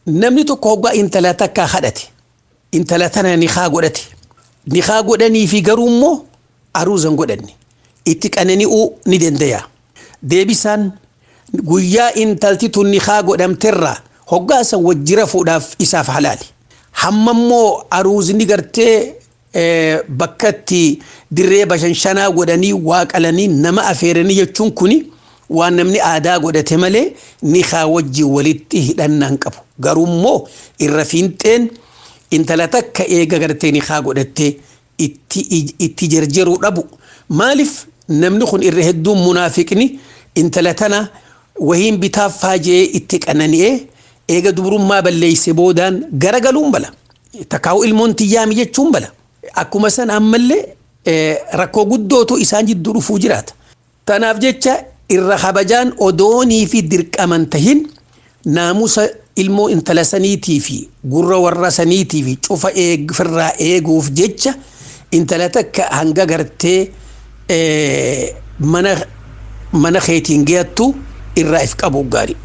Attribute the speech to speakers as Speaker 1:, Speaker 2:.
Speaker 1: Namni tokko hoggaa intala takkaa kadhate, intala tana nikaa godhate, nikaa godhanii fi garuu immoo aruuza hin godhanne, itti qanani'uu ni danda'a. Deebisaan guyyaa intalti tun nikaa godhamterraa hoggaa san wajjira fuudhaaf isaaf halaali. Hamma immoo aruuzni gartee bakka itti dirree bashanshanaa godhanii waa qalanii nama afeeranii jechuun kuni waan namni aadaa godhate malee nikaa wajjin walitti hidhannaan qabu. Garuu immoo irra fiinxeen intala takka eega gartee nikaa godhattee itti jarjaruu dhabu. Maaliif namni kun irra hedduun munaafiqni intala tana wahiin bitaaf faajee itti qanani'ee eega dubrummaa balleeyse boodaan garagaluun bala. Takkaa'u ilmoon tiyyaami jechuun bala. Akkuma san ammallee rakkoo guddootu isaan jidduu dhufuu jiraata. Tanaaf jecha irra kabajaan odoonii fi dirqaman tahin naamusa ilmoo intala saniitii fi gurra warra saniitii fi cufa firraa eeguuf jecha intala takka hanga gartee mana keetiin geettu irraa if qabu gaarii.